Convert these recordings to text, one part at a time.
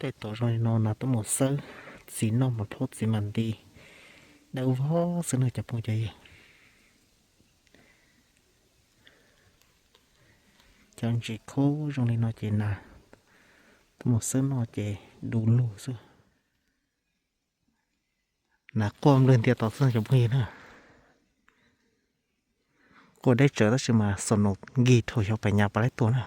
Tej tod zoo li no nas tuaj mus xawb txiv noj mas plhaub txiv mas nti, dawb vog xwb no cov phooj cov ywg. Cov ntses khaub zoo li no ces nas tuaj mus xawb noj ces du lug xwb. Nas quaj nplawg ntias tod xwb cov phooj ywg na. Quaj deb tsawv tab sis mas xom nus nkig dhau xyov pais nyas puas laib tua na.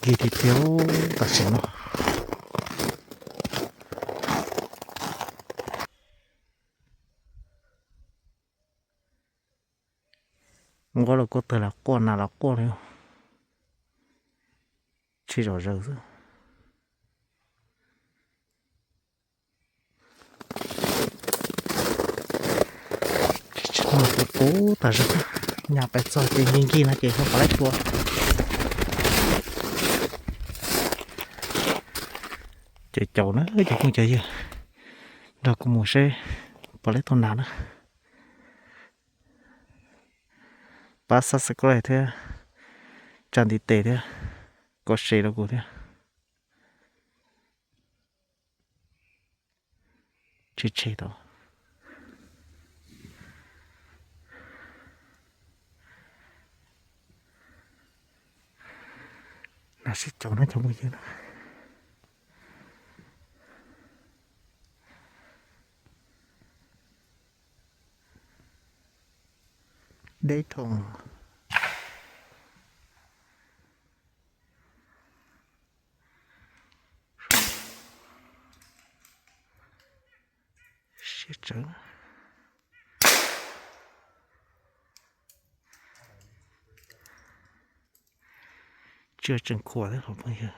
Nkig tiag tiag tam sim no. Nqaub los quaj, tawg los quaj, nas los quaj li, tsis zom zaws xwb. Tsis tshua qub tas zog, nyas pais txog ces nkig nkig no ces xyov puas laib tua. Ces caum na cov phooj cov ywg, nrog kuv mus seb puas laib tua nas na. Pab subscribe thiab, tsa ntiv tes thiab, kom share rau kuv thiab. Tshe tshe tau. Nas sib caum no cov phooj ywg na. Deb dhau. Siab tsawv. Tsiaj tseem khuam thiab cov phooj ywg.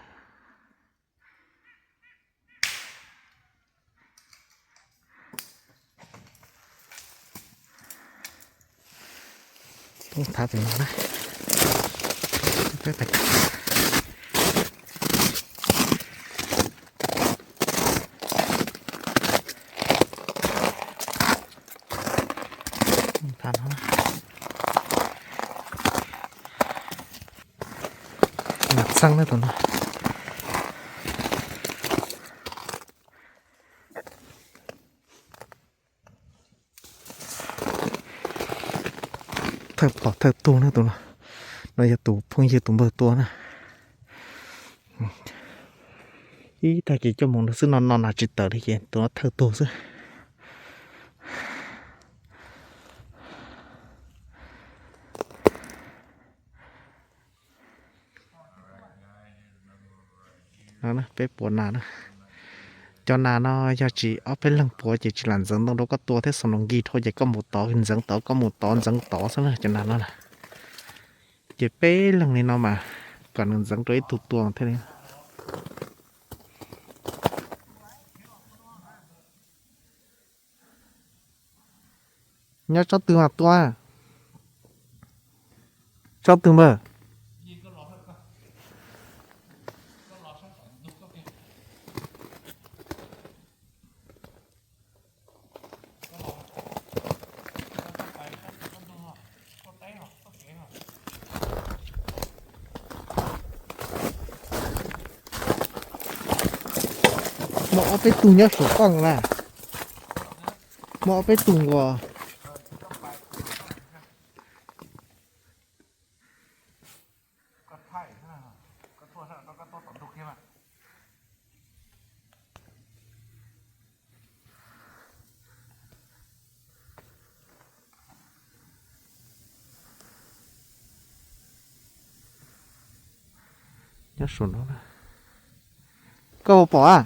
Thav tus no na. Thav no. Nas txheeb na tus no. Thawj pom thawj tug na tus no. No yog tus phooj ywg tus npawg tua na. Ib tag kis coj mus xwb no no nas tsis tawm li ces tus no thawj tug xwb. Peb puav nas na. Cov nas no yog tsis ob peb leeg puav ces tsis lam ntxeev ntoo rau koj tua thiab, xom nus nkig dhau ces koj mus tod ntxeev tod, koj mus tod ntxeev tod xwb na cov nas no na. Ces peb leeg li no mas kom nws ntxeev rau ib tug tua thiaj li. Nyob tsob twg mas tua? Tsob twg npawg? Muaj ob peb tug nyob saum koj na. Muaj ob peb tug nkaus. Nyob saum no na. Koj puas pom a?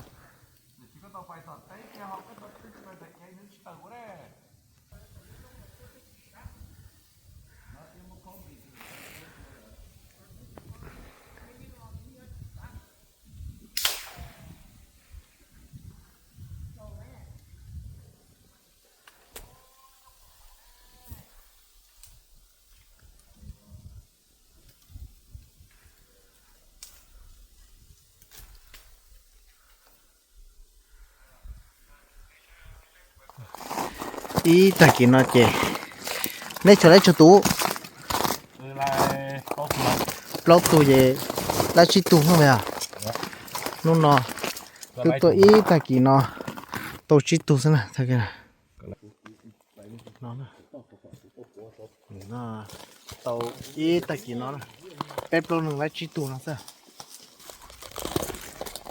Ib tag kis no ces neb tshuav laib tsawg tus? Plaub tug ces laib tsib tug no yog. Hnub no twb tuaj ib tag kis no tau tsib tug xwb na. Tau ib tag kis no peb plaub leeg laib tsib tug no xwb.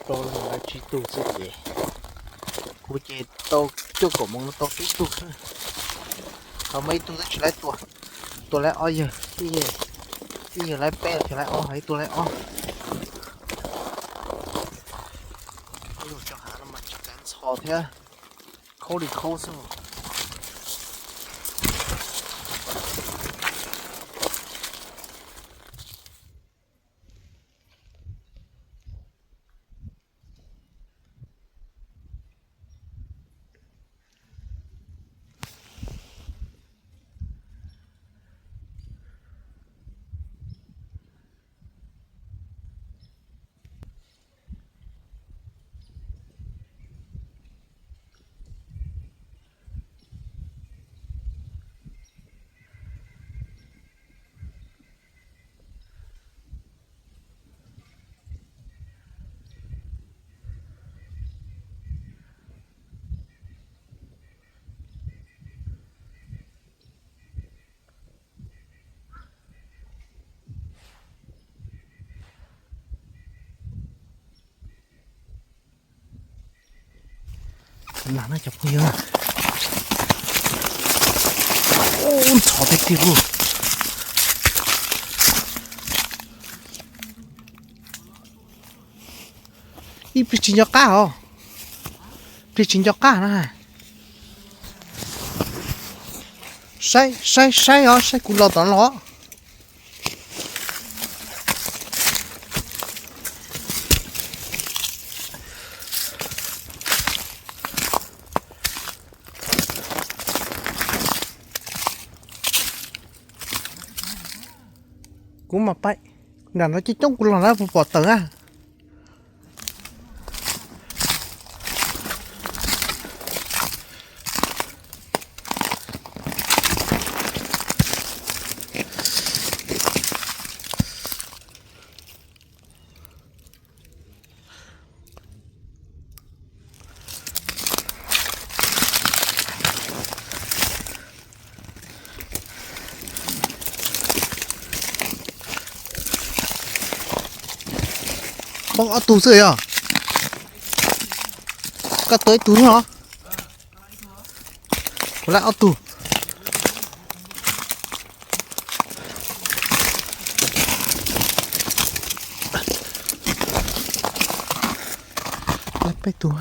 Plaub leeg laib tsib tug xwb ces kuv ces tau cuaj kaum moos no tau peb tug xwb. Ho muaj ib tug twb tsis laib tua, tua laib ob yawg, ib yawg laib peb, laib ob, ib tug laib ob. Lub cov hav no mas tsis kav ntxhov thiab, khaub li khaub xwb. Nas na cov phooj ywg, ntxhov tiag tiag li. Ib pliag tsis nco qab os, pliag tsis nco qab na. Saib saib saib os, saib kuv los tom los. Kuv mas pais nram no coob coob kuv los lawm puas pom tawm na. Poob ob tug xwb yog? Koj tua ib tug no. Kuv laib ob tug. Laib peb tug.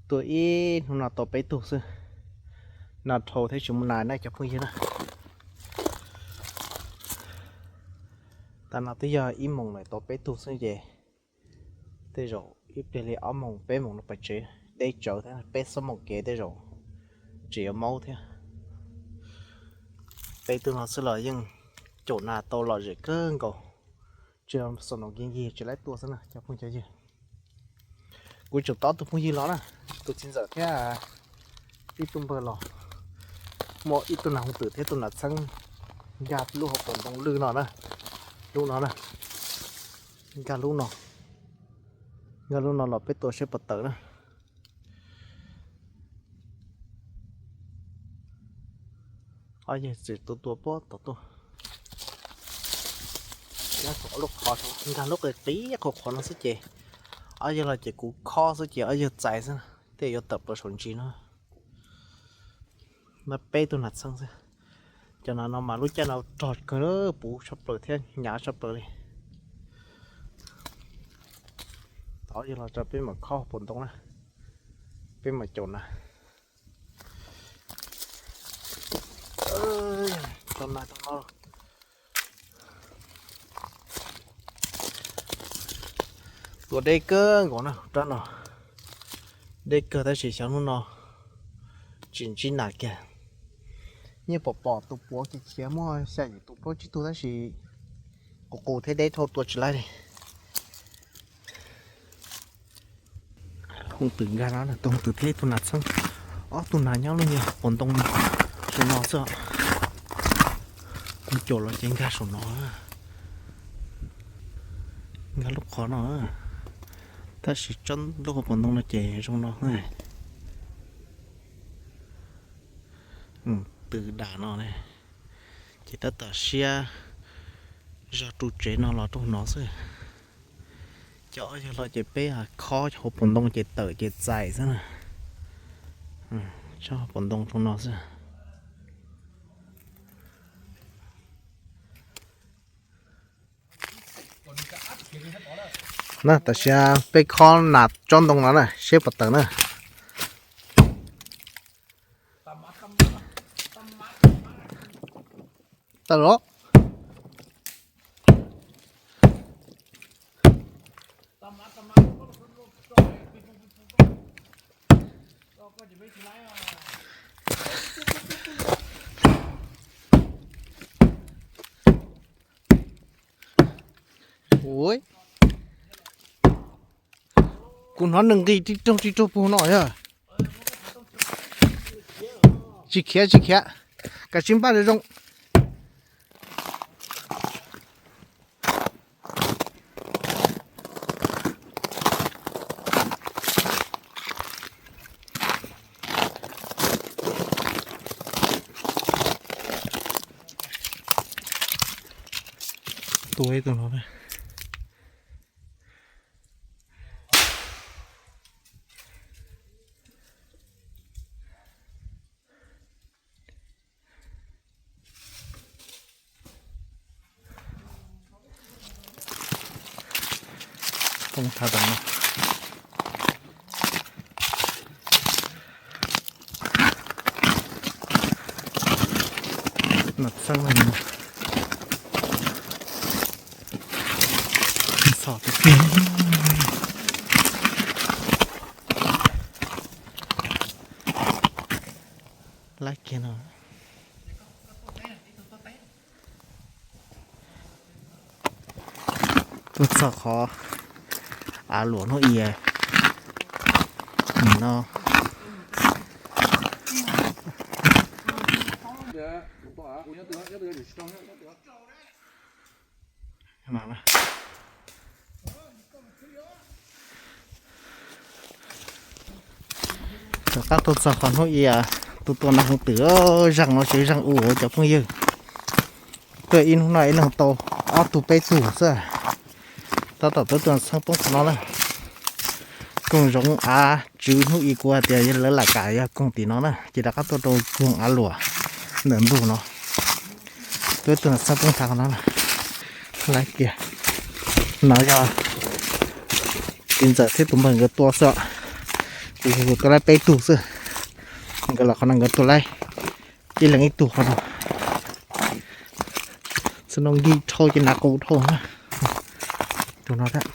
Tua ib hnub no tau peb tug xwb. No dhau thiab tsis muaj nas na cov phooj ywg na. Tam no twb yog ib moos lawm tau peb tug xwb ces tej zaum ib pliag li ob moos peb moos no pais tsev, deb tsawv thiab peb xuab moos kev tej zaum tseem yuav maub thiab. Peb tug no xwb los yeej caum nas tau lom zem kawg nkaus. Tsis, xaus no kiv ncig tsis laib tua xwb na cov phooj cov ywg. Kuv tseem tau ob tug phooj ywg los na, tus txiv ntxawm thiab ib tug npawg los, muaj ib tug nas hooj twm thiab tus nas txheeb nkag lub hauv paus ntoo lwj no na, lub no na, nkag lub no, nkag lub no los peb tua seb puas tawm na. Ob yawg txiv tua tua puag tom tuaj, nkag lub qis qis qhuav qhuav no xwb ces, ob yawg los ces kuv khob xwb ces ob yawg txais xwb, tej yuav tawm plaws saum ntsis no. Peb tug nas txheeb xwb. Cov nas no mas lub caij no rog kawg, puv tshaj plaws thiab hnyav tshaj plaws li. Tod yog los tso peb mam khob hauv paus ntoo na, peb mam caum nas. Tau nas tau no. Tua deb kawg nkaus na rab no, deb kawg tab sis xyov hnub no tsis ntsib nas kiag. Yeej pom pom tus puav khiav khiav muaj xya yim tus plaub tsib tug tab sis qus qus thiab deb dhau tua tsis laib li. Hooj twm nkag no, tus hooj twm thiab ib tug nas txheeb, Ob tug nas nyob lub nyuag hauv paus ntoo zoo no xwb. Kuv caum los ces nkag saum no, nkag lub qhov no. Tab sis tsob lub hauv paus ntoo no ces zoo no. Tw dam no ne, ces tab tom siab zog ru tsev no los rau no xwb. Cov yog los ces peb khob hauv paus ntoo ces tawm ces txais xwb na. Tsob hauv paus ntoo rau no xwb. Na tam sim peb khob nas tsob ntoo no na, seb puas tawm na. Tawm los. Ui, kuv hnov nws nqis ri raug ri raug puag no yog. Tsis khiav, tsis khiav, kav tsij npaj zoo zoo. Tua ib tug no. Poob tag tam no. Nas txeeb no. Txhom tiag tiag. Laib kiag no. Tuaj txog qhov av luam hnub i no. Rov qab tuaj txog qhov hnub i, tus tua nas hu twm, zaaj no tsev zaaj u cov phooj ywg. Tuaj ib hnub no ib leeg tau ob tug peb tug xwb. Tab tom tuaj tua txheeb poob qhov no na. Koog zoov av tswv hnub i kuv hais tias lawv lam kam yog koog tim no na, ces rov qab tuaj rau koog av luam ntawm ntug no. Tuaj tua txheeb poob qhov no na. Laib kiag. No yog tus ntxawm thiab tus npawg nkawd tua xwb. Kuv tua laib peb tug xwb. Nkawd los qhov no nkawd tua laib ib leeg ib tug qhov no. Txhua no nkig dhau ces nas qus dhau na. Tus no thiab.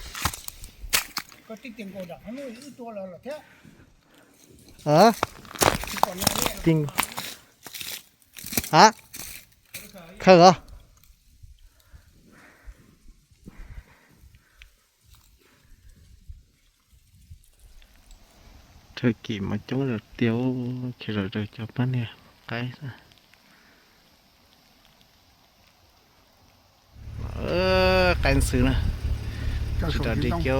Ha, khaws os. Thawj kim mas coob zog tiag, khiav zom zaws cov pab niag qaib xwb. Qaib ntxhw na, tsis tau dib kiag,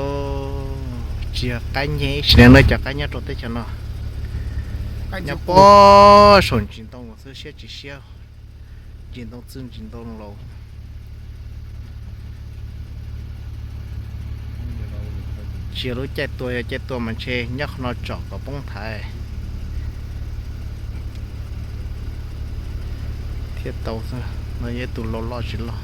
tsis yog qaib nyeg ib sim neej no cov qaib nyob rau teb chaws no. Nyob pob saum ntsis ntoo xwb siab tsis siab, ntsis ntoo txwj ntsis ntoo laus. Tsis yog lub caij tua, yog caij tua mas ntshe nyob qhov no tsom kom poob thaiv thiaj tau xwb. No yog tus laus loj tsis loj.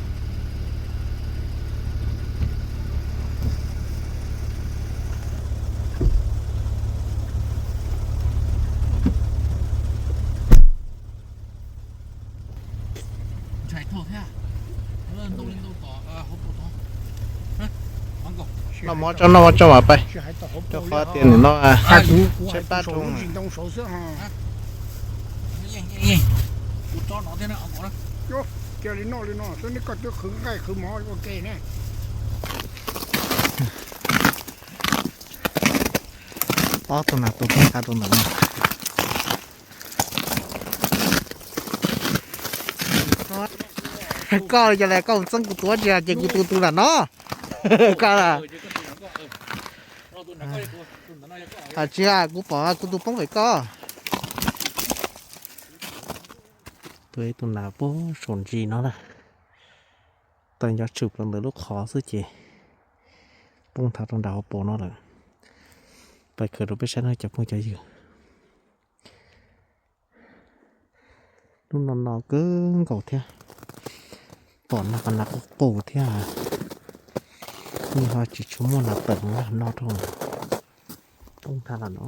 Noj mov tso, noj mov tso mas pais. Rau qhov tias nim no tshaib plab dhau. Ob tug nas tua poob qab rau ntawm no. Koj li cas las, koj mus txeeb kuv tus dab tsi ces kuv tus tus nram no. Koj las, tsis, kuv pom kuv tus poob pem koj. Tus, tus nas puag saum ntsis no na, tawm nco tshwm plaws ntawm lub qhov xwb ces poob nthav rau nram hauv paus no lawm. Pais khaws rau peb saib no cov phooj cov ywg. Lub no no kawg nkaus thiab. Pom nas qas nas qus qus thiab. Nws ho tsis tshua muaj nas tawm no rau. Poob nthav los no.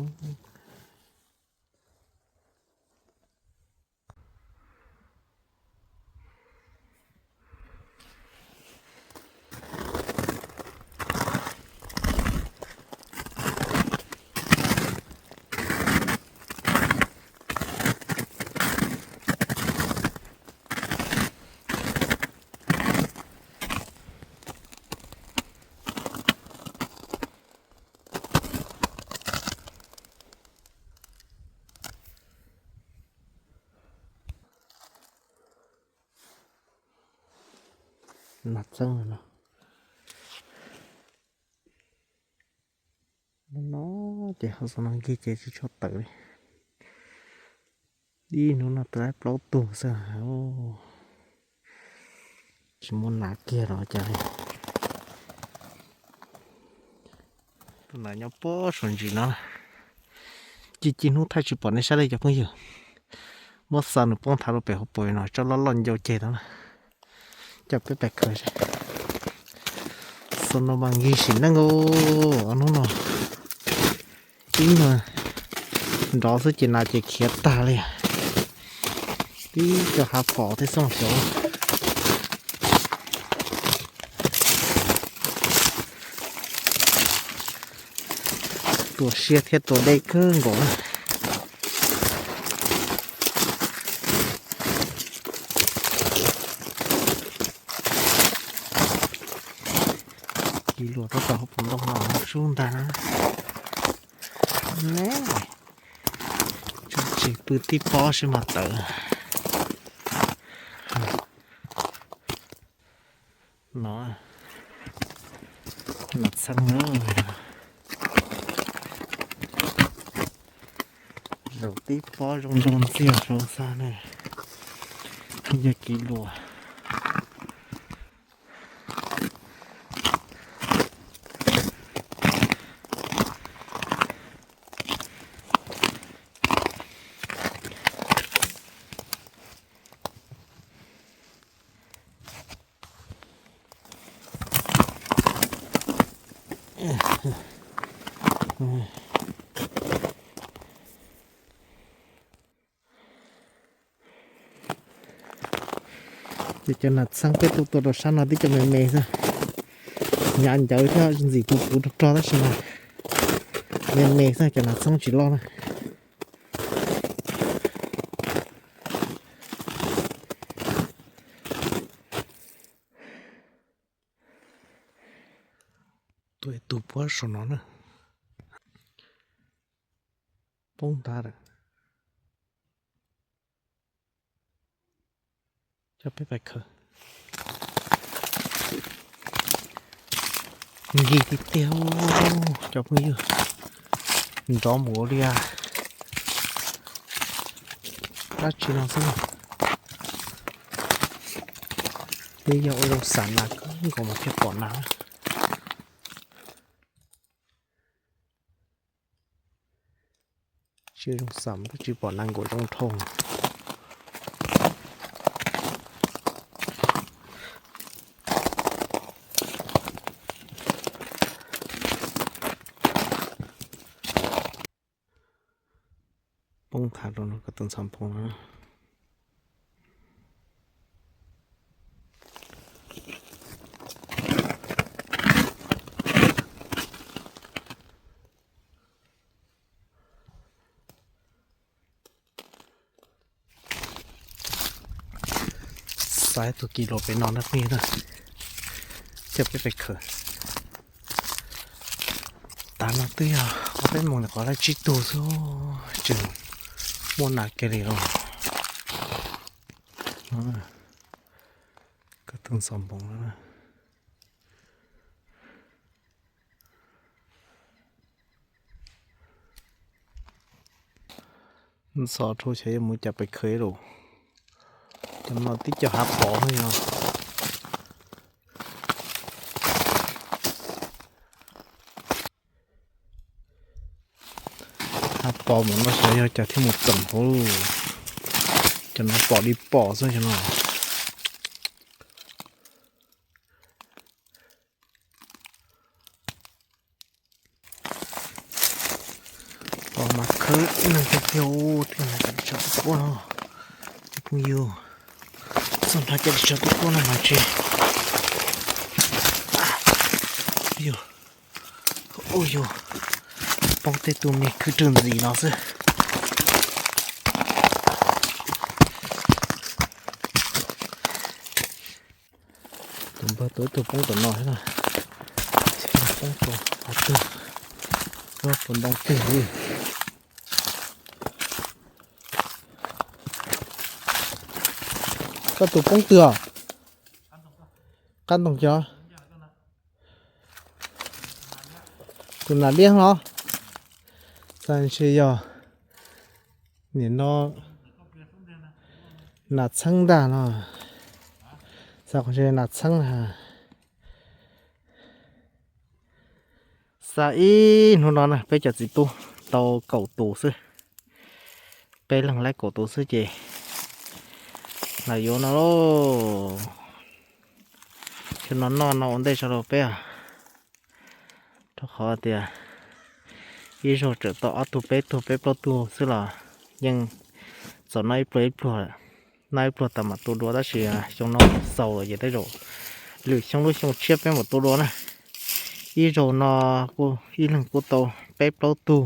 Nas txeeb no. No ces ho xav no nkig ces tsis tshua tawm li. Ib hnub no tau plaub tug xwb. Tsis muaj nas kiag los cas li. Tus nas nyob puag saum ntsis no. Ci ci hnub thaij tsis pom nej saib li cov phooj ywg. Muab xa nws poob nthav rau pem hauv paus no tso loj loj ncau ceg tau na. Coj peb pais khaws seb. Xav no mas nkig sim neej os hnub no. Ib nyuag nrov xwb ces nas ces khiav tag li. Tib co hav pom thiab xwb xyov. Tua siab thiab tua deb kawg nkaus na. Kis luas rau tom hauv paus ntoo no sub ntag na. Ne, tsis pw tib pob seb mas tawm. No, nas txheeb na. Zaum tib pob zoo nrog ntxiag saud xwb ne. Yog kis luas. Ces cov nas txheeb peb tuaj tua rau sab no tib co me me xwb. Hnyav ncawv thiab ntxim puv puv rog rog tab sis mas me me xwb, cov nas txheeb tsis loj na. Tuaj ib tug puag saum no na. Poob nthav lawm. Coj peb pais khaws. Nkig tiag tiag, cov phooj ywg, nrov mus ua li dab tsi no xwb. Twb yog ua zoo xam nas kawg nkaus mas thiaj pom nas. Tsis zoo xam twb tsis pom nas nkaum zoo dhau. Poob nthav rau no kom tau ntxhov nphoo no. Xaiv tus kis luas pem no na phooj ywg na, coj peb pais khaws. Tav no twb yog ob peb moos nyuam qhuav laij tsib tug xwb, tseem muaj nas kiag li os. Koj tus ntxhov npoov no. Ntxhov dhau xyov yuav mus cas pes khawv lawm. Cov no tib co hav pos no yog. Hav pos mus no xyov yog cas thiaj mus txeem hauv. Cov no pom li pom xwb cov no. Pom mas khawb ib leeg tiag tiag, thiaj nrhiav tau tus tsov tub kuab no. Cov phooj ywg, txog nrhiav tau tus tsov tub kuab no mas tsis, yog, ua yus poob tej tug me khwb rwg ntxiv no xwb. Tus npawg tus ib tug poob tom no thiab na. Poob tom qhov twg, puas ntoo twg li. Koj tus poob twg os? Qab ntoo cov, tus nas liab no. Xav ntshe yog nim no nas txheeb ntag no. Xav ntshe nas txheeb na. Xa ib hnub no na peb cov txiv tub tau kaum tus xwb. Peb leeg laib kaum tus xwb ces lam yuav no lauj. Ces no noj no ua ntej tso rau peb os. Rau qhov tias ib zaug tseem tau ob tug peb tug peb plaub tug xwb los yeej txaus noj ib pluag ib pluag lawm. Noj ib pluag tas mam tu dua tab sis xyoo no xaus lawm ces tej zaum lwm xyoo lub xyoo tshiab peb mam tu dua na. Ib zaug no kuj ib leeg kuj tau peb plaub tug.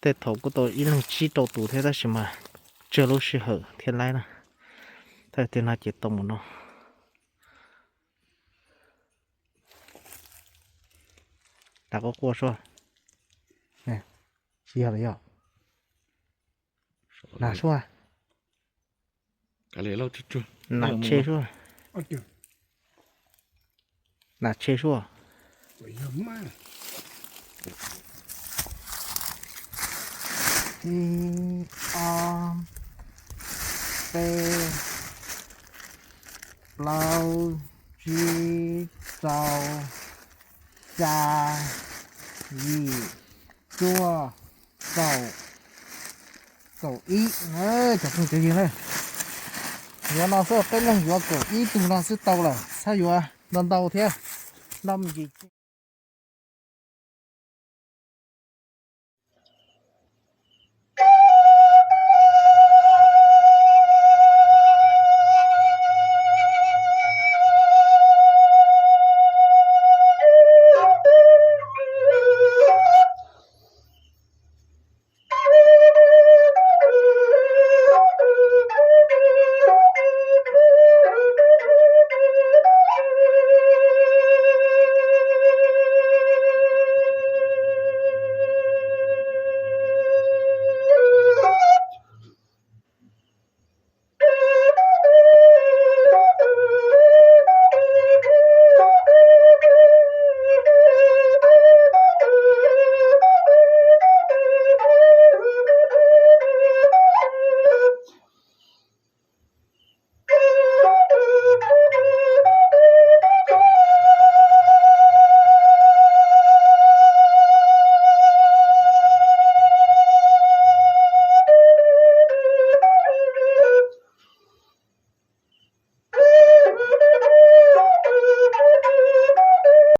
Tej thaum kuj tau ib leeg tsib rau tus thiab tab sis mas tsawg lub sij hawm thiaj laib na. Thaum tiag no ces tau mus no. Nas quaj quaj suab. Tsis yog los yog. Nas suab. Nas tshe suab. Nas tshe suab. Ib, ob, peb, plaub, tsib, rau, xya, yim, cuaj, kaum, kaum ib. Cov phooj cov ywg na, yuav no xwb peb leeg yuav kaum ib tug no xwb tau lawm, txhob yuav ntau ntau thiab. Noj me ntsis.